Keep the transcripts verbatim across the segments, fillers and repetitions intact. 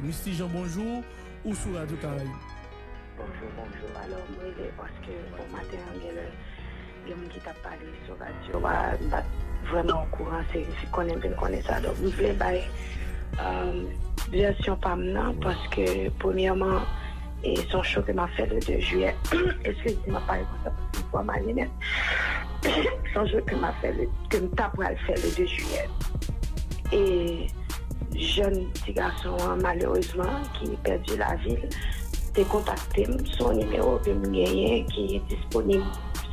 Misty Jean, bonjou, ou sou Radyo Karayib. Bonjou, bonjou. Alò, m rele paske bon maten an, gen lè gen moun ki t ap pale sou radyo a, m pa t vrèman okouran, se, se konnen m vin konnen sa. Donk, m vle bay, um, vèsyon pa m nan, paske, premyèman, e se yon show ke m ap fè le de jiyè. Eskize m, m ap pale konsa paske m twò malad. Se yon show ke m ap fè, le, ke m ta pral fè le de jiyè. E jèn ti gason an, malerezman, ki pèdi lavi l, te kontakte m sou yon nimewo ke m genyen ki disponib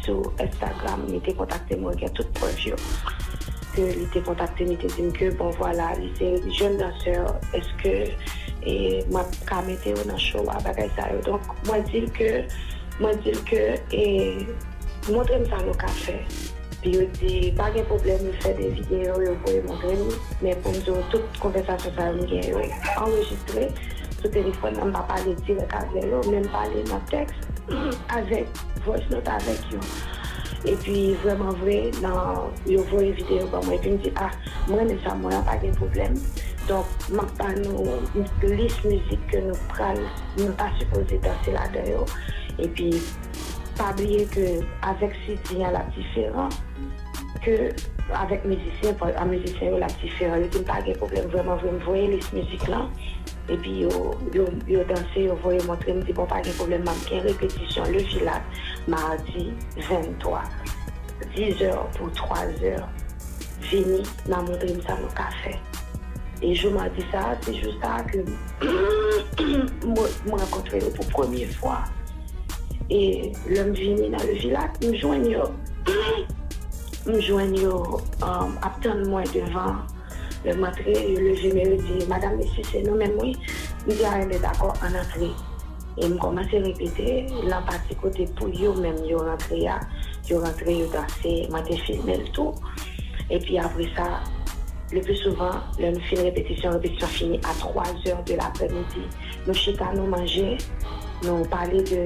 sou Instagram. Li te kontakte m, mwen gen tout prèv yo, ke li te kontakte m, li te di m ke, bon, vwala, li se jèn dansè, èske, e, m ap ka mete yo nan show a, bagay sa yo. Donk, mwen di l ke, mwen di l ke, e, montre m sa nou ka fè. Epi yo di, pa gen pwoblèm, yo fè de videyo, yo voye montre m. Men pou m di w, tout konvèsasyon sa yo m gen yo anrejistre sou telefòn nan, m pa pale dirèk avè yo, men m pale nan tèks avèk voice note avèk yo. Epi vrèman vre, nan, yo voye videyo ban mwen, epi m di, a, m renmen sa, mwen an pa gen pwoblèm. Donk, m ap ba nou lis mizik ke nou pral, nou ta sipoze danse ladan yo. Epi, pa bliye ke avèk C D an, l ap diferan ke avèk mizisyen, pa, a mizisyen yo, l ap diferan. Yo di m pa gen pwoblèm, vrèman vre, m voye lis mizik lan. Epi yo, yo, yo danse, yo voye montre m, di, bon, pa gen pwoblèm, m ap gen repetisyon Le Vilat, madi venntwa, dizè pou twazè. Vini, n a montre m sa nou ka fè. E jou madi sa a, se jou sa a ke m, m rankontre yo pou premye fwa. E lè m vini nan Le Vilat, m jwenn yo, m jwenn yo, um, ap tann mwen devan. Lè m antre, yo leve men yo di, "Madam Misty, se nou menm, wi." M di, "A, enben, dakò, ann antre." E m kòmanse repete, nan pati kote pou yo menm yo rantre a, yo rantre, yo danse, mwen te filme l tou. Epi apre sa, le pli souvan, lè nou fin repetisyon, repetisyon fini a twa zè de laprèmidi. Nou chita, nou manje, nou pale de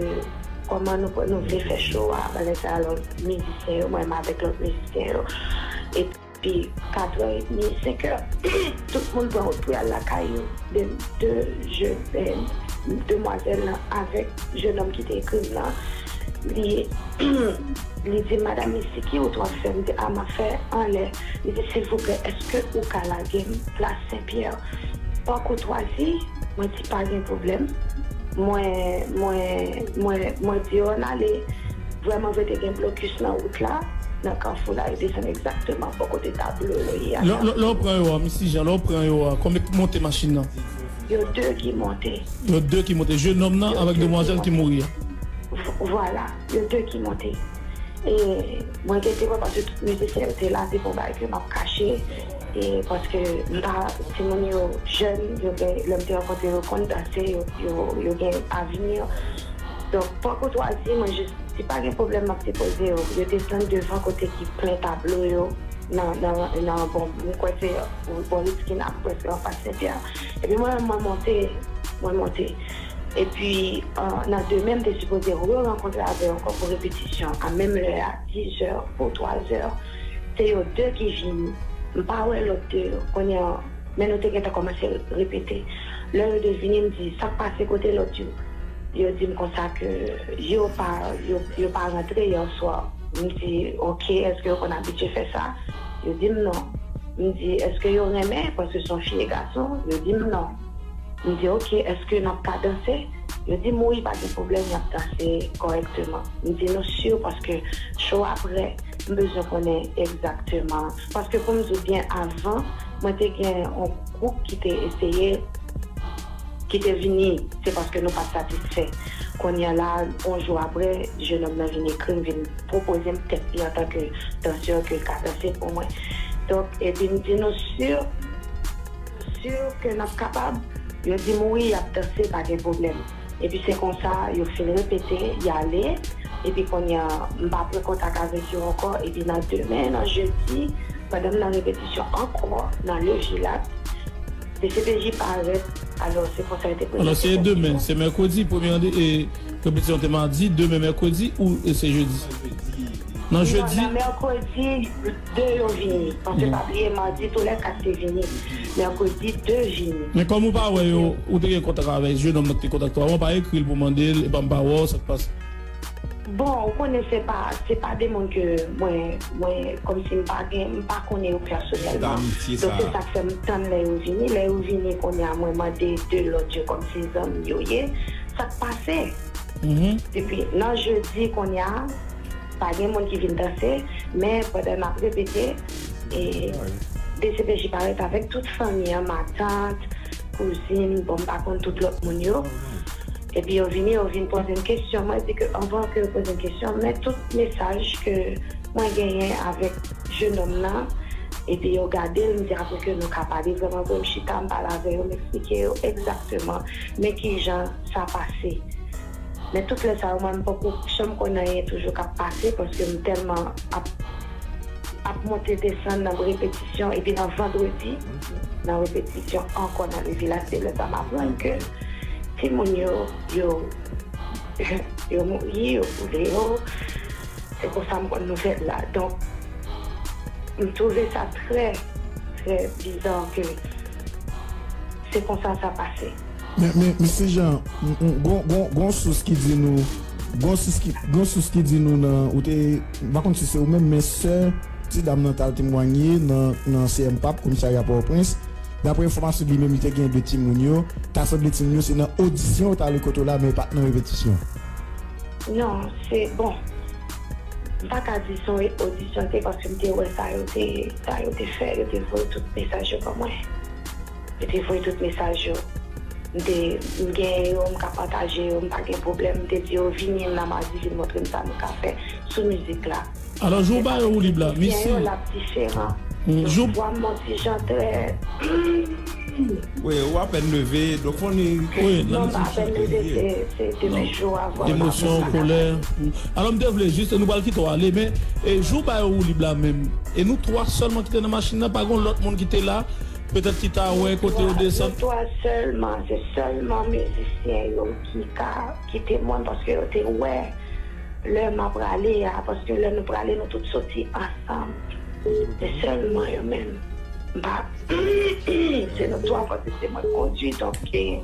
kòman nou, nou vle fè show a, bagay sa, lòt mizisyen yo, mwen menm avèk lòt mizisyen yo. Epi katrè edmi, senk è, tout moun pran wout pou y al lakay yo. De, de je, eh, demwazèl lan avèk jennonm ki te ekri m lan, li, li di, "Madam Misty, ki wout w ap fè?" M di, "A, m ap fè anlè." Li di, "Silvouplè, èske ou ka lage m plas Senpyè?" Pa koutwazi, mwen di, "Pa gen pwoblèm." Mwen, mwen, mwen, mwen di yo, "Ann ale." Vrèman vre, te gen blokis nan wout la, nan kafou la, yo desann egzakteman bò kote tablo yo ye a. Lè, lè, lè w pran yo a, Misty Jean, lè w pran yo a, konbyen k monte machin nan? Yo de ki monte. Yo de ki monte. Jennonm nan avèk demwazèl ki mouri a. V-, vwala, yo de ki monte. E mwen gen temwen paske tout mizisyen yo te la, se pa yon bagay ke m ap kache. E paske m pa, timoun yo jèn, yo gen, lè m te rankontre yo, konn danse, yo, yo, yo gen avni. Donk, pa koutwazi, mwen jis di, "Pa gen pwoblèm, m ap depoze yo." Yo desann devan kote ki plen tablo yo, nan, nan, nan, bon, mwen kwè se bò Ritz Kina, prèske anfas Senpyè. Epi mwen, mwen monte, mwen monte. Epi, euh, nan demen, m te sipoze re-rankontre avè yo ankò pou repetisyon, a menm lè a, dizè pou twazè. Se yo de ki vini. M pa wè lòt de yo. Kounye a, men nou te gentan kòmanse repete. Lè yo de vini, m di, "Sa k pase, kote lòt yo?" Yo di m konsa ke yo pa, yo, yo pa rantre yè swa. M di, "Oke, èske yo konn abitye fè sa?" Yo di m non. M di, "Èske yo renmen? Paske se yon fi e gason." Yo di m non. M di, "Oke, èske n ap ka danse?" Yo di m, "Wi, pa gen pwoblèm, n ap danse kòrèkteman." M di, "Nou si paske show a prè, m bezwen konnen egzakteman." Paske pou m di w byen, avan, mwen te gen yon gwoup ki te eseye, ki te vini, se paske nou pa t satisfè. Kounye a la, yon jou apre, jennonm nan vin ekri m, vin pwopoze m tèt li antanke dansè ke l ka danse pou mwen. Donk, epi m di nou si, si ke n ap kapab? Yo di m wi, y ap danse, pa gen pwoblèm. Epi se konsa, yo fin repete, y ale. Epi kounye a, m pa pran kontak avèk yo ankò. Epi nan demen, nan jedi, pandan m nan repetisyon ankò, nan Le Vilat, D C P J parèt. Alò, se konsa yo te prezante. Alò, se demen, se mèkredi, premye rande-, e, repetisyon te madi, demen mèkredi ou, e, se jedi? Nan jedi? Non, nan mèkredi, de yo vini. Paske pa bliye, madi, tou lè kat te vini. Mèkredi, de vini. Men kòm ou pa wè yo, ou te gen kontak avè jennonm nan ki te kontakte w avan, ou pa ekri l pou mande l, epa m pa wè w, sa k pase? Bon, ou konnen se pa, se pa de moun ke mwen, mwen, kòmsi m pa gen, m pa konnen yo pèsonèlman. Donk, se sa k fè m tann lè yo vini. Lè yo vini, kounye a, mwen mande de lòt yo kòmsi zanmi yo ye. Sa k pase? Depi nan jedi, kounye a, pa gen moun ki vin danse, men pandan n ap repete, e D C P J parèt avèk tout fanmi an, matant, kouzin, bon, m pa konn tout lòt moun yo. Epi yo vini, yo vin poze m kesyon. Mwen di ke anvan ke yo poze m kesyon, men tout mesaj ke mwen genyen avèk jennonm nan, epi yo gade l, m di apre ke nou ka pale vrèman vre, m chita, m pale avè yo, m eksplike yo egzakteman men kijan sa pase. Men tout lè sa yo, mwen, m poko janm konn anyen toujou k ap pase, paske m tèlman ap, ap monte desann nan repetisyon, epi nan vandredi, nan repetisyon ankò nan le vilaj, se lè sa m aprann ke timoun yo, yo, yo mouri, yo boule yo. Se konsa m konn nouvèl la. Donk, m twouve sa trè, trè biza ke se konsa sa pase. Men, men, men Mesye Jan, m, m, gon, gon, gon sous ki di nou, gon sous ki, gon sous ki di nou nan, ou te, m pa konn si se ou menm, men sè ti dam nan t al temwanye nan, nan C M pap, komisarya Pòtoprens. Daprè enfòmasyon li menm, li te gen de timoun yo, ta sanble timoun yo, se nan odisyon yo t ale kote w la, men pa t nan repetisyon. Non, se, bon, m pa ka di se yon odisyon te, paske m te wè sa yo te, sa yo te fè, yo te voye tout mesaj yo ban mwen. Yo te voye tout mesaj yo. M te, m genyen yo, m ka pataje yo, m pa gen pwoblèm. M te di yo, "Vini, m nan madi, vin montre m sa nou ka fè sou mizik la." Alò, jou w ba yo woulib la, misye. Byen yo, l ap diferan. Jou. Vwa m yon ti jan trè. Wi, ou apèn leve, donk fò ni. Wi, non, m pa apèn leve, se, se depi jou avan. Emosyon, kolè. Alò, m te vle jis, nou pral kite w ale, men, e, jou w ba yo woulib la menm, e nou twa sèlman ki te nan machin nan, pa gen lòt moun ki te la, petèt ki ta wè kote yo desann. Nou twa sèlman, se sèlman mizisyen yo ki ka kite mwen, paske yo te wè lè m ap prale a, paske lè nou prale, nou tout soti ansanm. Se sèlman yo menm. M pa, se nou twa, paske se mwen k kondui, donk, e,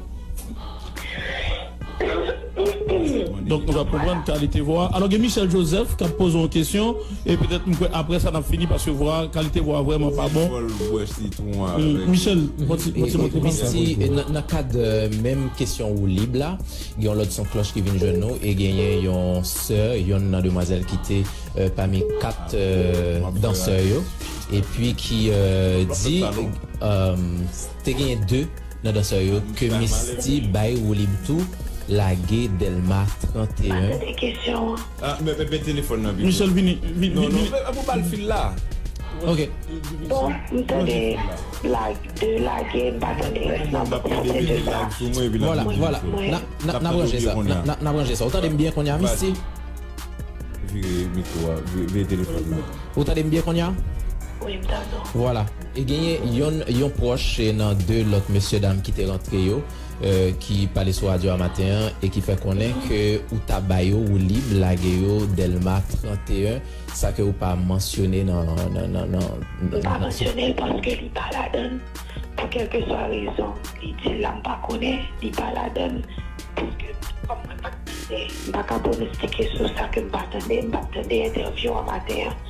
Donk, nou ka konprann kalite vwa. Alò, gen Michel Joseph k ap poze yon kesyon, e petèt, m kwè, apre sa, n ap fini, paske vwa, kalite vwa vrèman pa bon. Fò l bwè sitwon avèk. Michel, yon ti, yon ti montre. Misty, nan, nan kad, euh, menm kesyon woulib la, gen yon lòt son klòch ki vin jwenn nou, e genyen yon sè, yonn nan demwazèl ki te, euh, pami kat, euh, dansè yo, epi ki, euh, di, euh, te genyen de nan dansè yo ke Misty bay woulib tou, lage Dèlma trannteyen. Pa tande kesyon an. Ah, men, men, men telefòn nan vini. Michel, vini, vini, non, non, vini. Men, men, pou ba l fil la. Ok. Bon, m tande la, de lage, m pa tande rès nan. M ap tande de la. Vwala, vwala. N a, n a, n a ranje sa. N a, n a, n a ranje sa. Ou tande m byen kounye a, Misty? Vire mikwo a, vi-, vire telefòn nan. Ou tande m byen kounye a? Wi, m tande w. Vwala. E genyen yon, yon pwòch, e, nan de lòt mesye dam ki te rantre yo, e, ki pale sou radyo a maten an, e ki fè konnen ke ou ta ba yo woulib, lage yo Dèlma trannteyen, sa ke ou pa mansyone nan, nan, nan, nan, nan, nan. M pa mansyone l paske li pa ladan l. Pou kèlkeswa rezon, li di l la, m pa konnen, li pa ladan l. Paske, kòm mwen pa t tande, m pa ka pwonostike sou sa ke m pa tande, m pa t tande entèvyou an maten an.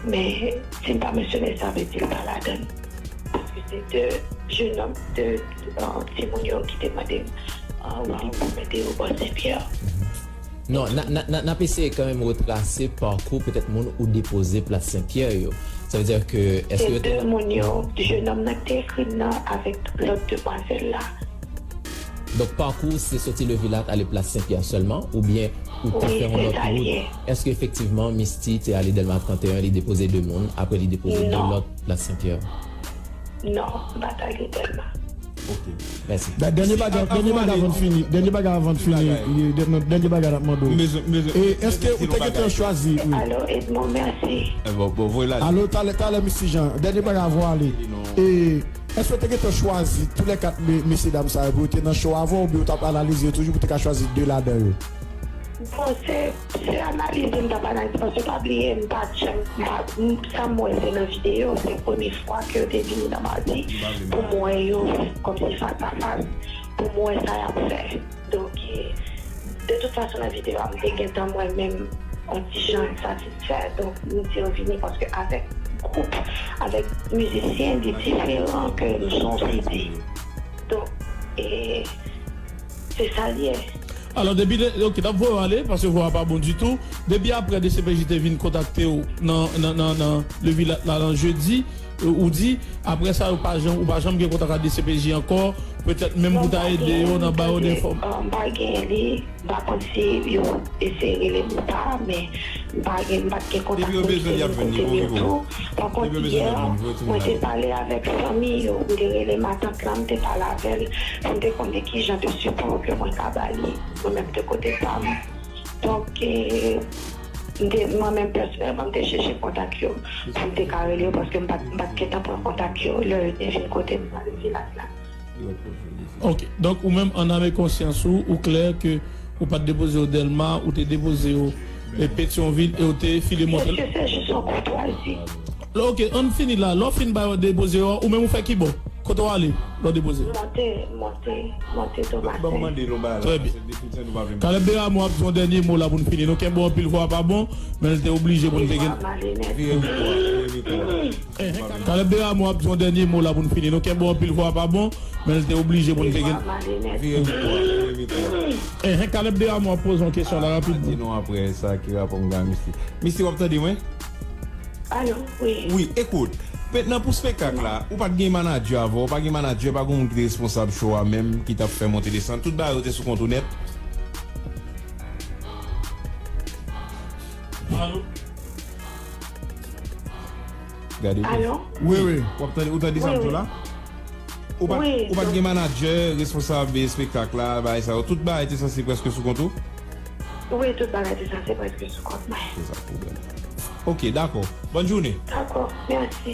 Men, si m pa mansyone l, sa vle di l pa ladan l. Paske se de jenòm, de, euh, timoun yo ki te mande m, euh, wi, pou mete yo bò Sen Pyè. Non, n a, n a, n a, n ap eseye kanmenm retrase pakou petèt moun ou depoze plas Sen Pyè yo. Sa vle di ke, èske yo te... Se de moun yo, jenòm nan ki te ekri m nan avèk lòt demwazèl la. Donk, pakou se soti Levilat ale plas Sen Pyè sèlman, oubyen ou te fè yon lòt wout? Wi, se sa l ye. Èske efektivman Misty te ale Dèlma trannteyen, li depoze de moun, apre li depoze de lòt plas Sen Pyè? Non, m pa t ale Dèlma. Ok. Mèsi. Dènye bagay, dènye bagay avan n fini. Dènye bagay avan n fini. Dènye bagay n ap mande w. E èske ou te gentan chwazi? Wi. Alo, Edmond, mèsi. Alo, talè, talè, Misty Jean. Dènye bagay avan w ale. E èske ou te gentan chwazi tou lè kat me-, mesye dam sa yo pou yo te nan show avan w, oubyen ou t ap analize yo toujou pou te ka chwazi de ladan yo? Bon, se, se analize m t ap analize, paske pa bliye, m pa t janm, m pa, m, sa m wè se nan videyo, se premye fwa ke yo te vini nan Madi, pou m wè yo, kòmsi fas a fas, pou m wè sa y ap fè. Donk, e, de tout fason, nan videyo a, m te gentan mwen menm yon ti jan satisfè, donk, m di yo vini, paske avèk gwoup, avèk mizisyen, li diferan ke nou se yon sidi. Donk, e, se sa l ye. Alò, depi, de- ok, n ap voye w ale, paske vwa a pa bon ditou. Depi apre D C P J te vin kontakte w nan, nan, nan, nan Levilat la, nan jedi, e, ou di, apre sa, ou pa janm, ou pa janm gen kontak ak D C P J ankò, petèt menm pou ta ede yo nan ba yo de fòm. Non, m pa gen li, m pa gen li, m pa konn si yo eseye rele m ou pa, men m pa gen, m pa t gen kontak pou m ki te vin kote m yo tou. Pa kont, yè, mwen te pale avèk fanmi yo, m te rele matant lan, m te pale avè l, pou m te konnen ki jan de sipò ke mwen ka ba li, mwen menm de kote pa m. Donk, e, m te, mwen menm pèsonèlman, m te chèche kontak yo, pou m te ka rele yo, paske m pa t, m pa t gentan pran kontak yo, lè yo te vin kote m nan Levilat la. Ok. Donk, ou menm, an ame konsyans ou, ou klè ke ou pa t depoze yo Dèlma, ou te depoze yo, e, Petyonvil, e ou te file monte l. Èske se jis yon koutwazi? Ok, ann fini la. Lè w fin ba yo depoze yo, ou menm ou fè ki bò? Kote w ale lè w depoze yo? Monte, monte, monte Tomasen. Trè byen. Kalèb Beramo ap di yon dènye mo la pou n fini. Nou kenbe w anpil, vwa a pa bon, men l te oblije pou n te gen. Enhen, Kalèb Beramo ap di yon dènye mo la pou n fini. Nou kenbe w anpil, vwa a pa bon, men l te oblije pou n te gen. Enhen, Kalèb Beramo ap poze yon kesyon la rapidman. Di nou apre sa ki rapò m gen ak misye. Misye, w ap tande mwen? Alo, wi. Wi, ekout. Mentnan pou spektak la, ou pa t gen manadjè avè w, ou pa gen manadjè, pa gen moun ki te responsab show a menm, ki t ap fè monte desann. Tout bagay yo te sou kont ou nèt. Alo? Gade. Alo? Wi, wi. W ap tande, ou tande sa m di w la? Ou pa, ou pa t gen manadjè, responsab espektak la, bagay sa yo. Tout bagay te sanse prèske sou kont ou? Wi, tout bagay te sanse prèske sou kont mwen. Se sa pwoblèm. Ok, dakò. Bòn jounen. Dakò, mèsi.